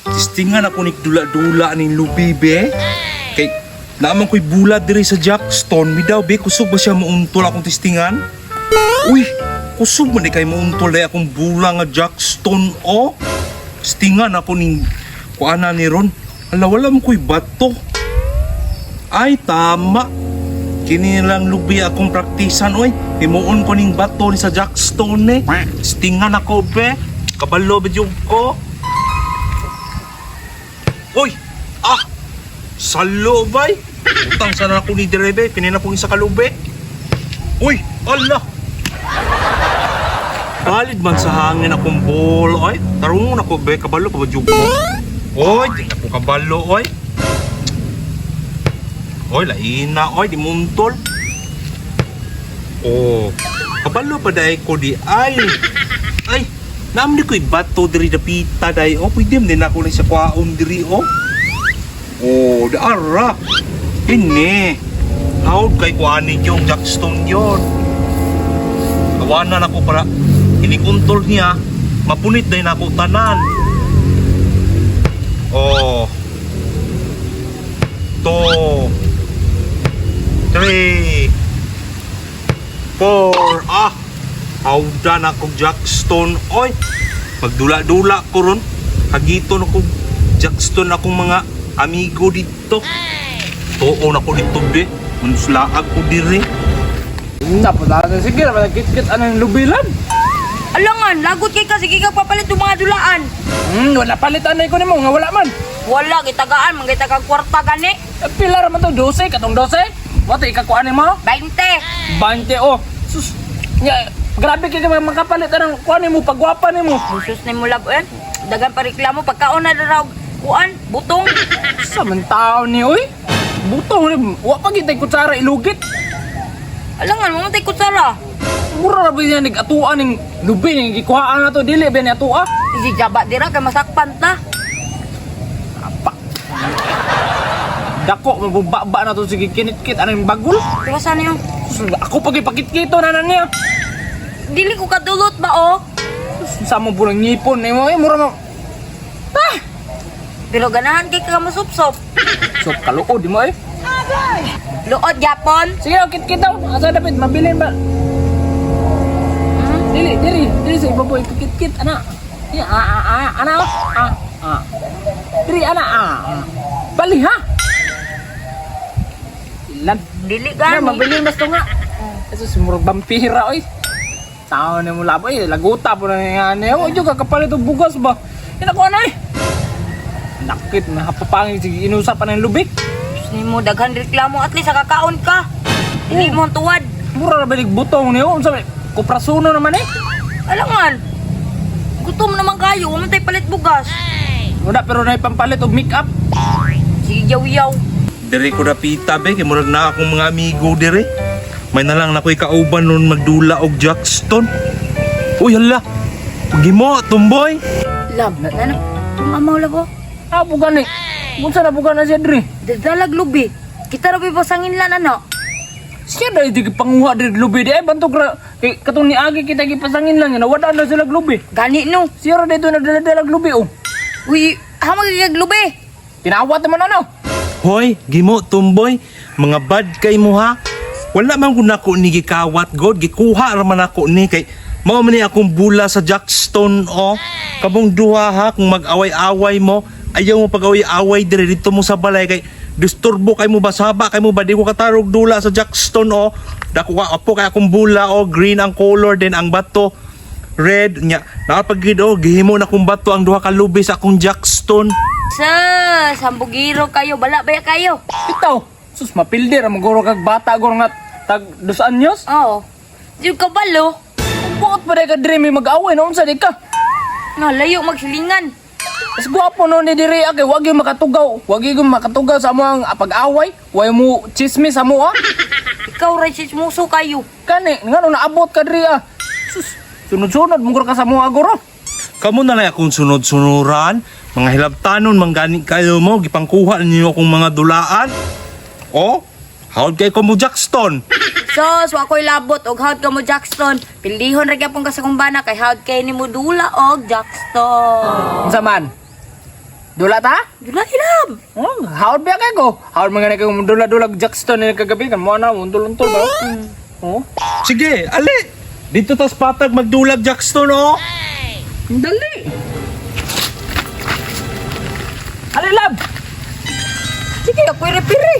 Tistingan ako ni dula-dula ning lubi be. Kay naman ko'y bula diri sa Jackstone, mi daw be, kusog ba siya muuntol akong tistingan? Uy, kusog man di kay muuntol day akong bula nga Jackstone oh. Tistingan ako ning kuana ni ron. Ala, wala mo ko'y bato. Ay, tama. Kini lang lubi akong praktisan oy. Himuon ko ning bato ni sa Jackstone eh. Tistingan ako be. Kabalo ba jud ko? Uy! Ah! Salo bay! Utang sana ako ni Direbe, pinina pong isa kalube. Uy! Allah! Valid man sa hangin akong ball, oy. Tarungon ako be, kabalo pa ba jud ko? Oy, di na ko kabalo, oy. Oy, laina, oy, di muntol. Oh, kabalo pa dai ko di ay. Ay, naam ni ko'y bato diri dapita dai. Oh, pwede man din ako ni sa kwaon diri, oh. Oh, daara. Ini. Hawd kay kuanin yung jackstone yun. Kawanan ako para inikuntol niya, mapunit din ako tanan. Oh. Two. Three. Four. Ah! Hawda na akong jackstone. Oy! Magdula-dula ko ron. Hagito na ko jackstone akong mga amigo dito. Tuon ako dito, be. Manslaag ko diri. Napunta sige, kit-kit anong lubilan. Alangan, lagot kay ka, sige ka papalit yung mga dulaan. Wala palitan na ko nimo nga wala man. Wala, gitagaan, mga gitagang kwarta gani. Eh, pila ra man to 12 katong 12. Wati ikakuan nimo? 20. 20 oh. Sus. Nya, grabe kay ka makapalit anang kuan nimo pagwapa nimo. Husus na mo lab, eh. Dagan pa reklamo, pagkaon na raw, kuan, butong. Sa man taon ni oy. Butong ni wa pa gid tay kutsara ilugit. Alangan, mamatay kutsara. Mura ra ba niya nag-atuan ning lubi ning gikuhaan na to dili ba ni atua? Sige, jaba dira, kay masakpan ta. Apa. Dako mabubaba na to sige kinit-kit anang bagul. Tuwasan niyo. Sus, ako pag ipakit-kito na na niya. Dili ko kadulot ba, oh? Sa mo purang ngipon eh mo, eh, mura mo. Ah! Pero ganahan kay ka masupsop. So, kaluod mo eh. Luod, yapon. Sige, oh, kit daw. Asa dapat mabilin ba? Dili, dili, dili sa ibabaw ipakit-kit ana. Ya, ah, ah, ah, ana oh. Ah, ah. Dili ana ah. Ah. Bali ha. Ilan? Dili Na, gani. mabilin mas to nga. Eso murag vampira oy. Tao na mo labo eh, laguta po na nga niya. Wa jud ka kapalit og bugas ba. Inakuha na eh. Nakit na hapapangin sige inusa pa ng lubik. Sus nimo daghan reklamo, at least kakaon ka. Dili mo ang tuwad. Mura ra balik butong niyo. Unsa may kuprasuno naman eh. Alangan. Gutom naman kayo, wa palit bugas. Wala pero na pampalit og make-up. Sige, yaw-yaw. Diri ko dapita be, kay murag na akong mga amigo diri. May na lang na ko'y kauban nun magdula og jackstone. Uy, hala. Gimo, tumboy. Lab, na na. Tumamaw labo. Ah, bugan eh. Unsa na bugan na siya diri? Dadalag lubi. Kita ra basangin lan ano. Siya dahil di panguha diri lubi di ay bantog ra kay katong niagi kita gipasangin lang yun. Wala na sila lubi. Gani no. Siya ra dito nagdala-dala lubi oh. Uy, ha magigag lubi. Tinawat naman ano. Hoy, gimo, tumboy. Mga bad kay mo ha. Wala man kun nako ni gikawat god, gikuha ra man ako ni kay mao man ni akong bula sa jackstone oh. Kamong duha ha kung mag-away-away mo, ayaw mo pag-away-away dire dito mo sa balay kay disturbo kay mo ba saba kay mo ba di ko katarog dula sa jackstone oh. Dako ka apo kay akong bula oh, green ang color din ang bato red nya. Napagid oh, gihimo na kong bato ang duha ka lubi sa akong jackstone. Sa sambugiro kayo, bala baya kayo. Bitaw. Sus mapildi ra maguro kag bata guro nga tag dos anyos. Oo. Di ka balo. Bakit pa ka diri may mag-away no unsa di ka? Nga layo magsilingan. Mas gwapo no ni diri kay wag yung makatugaw. Wag yung makatugaw sa among pag-away. Way mo chismis sa mo ah. Ikaw ra sismuso kayo. Kani ngano naabot ka diri ah. Sus sunod-sunod muguro ka sa mo aguro. Kamu na lang akong sunod-sunuran, mga hilabtanon, manggani kayo mo, gipangkuha ninyo akong mga dulaan. Oh, hawd kay ko mo Jackstone. So, wa ko'y labot og hawd ka mo Jackson. Pildihon ra gyapon ka sa kumbana kay hawd kay nimo dula og Jackson. Unsa man? Dula ta? Dula hilab. Oh, hawd ba kay ko? Hawd man gani kay dula-dula Jackstone ni kagabi kan mo na untul-untul ba? Oh. Sige, ali. Dito tas patag magdulag Jackstone oh. Dali. Ali lab. Sige, ako'y repiri.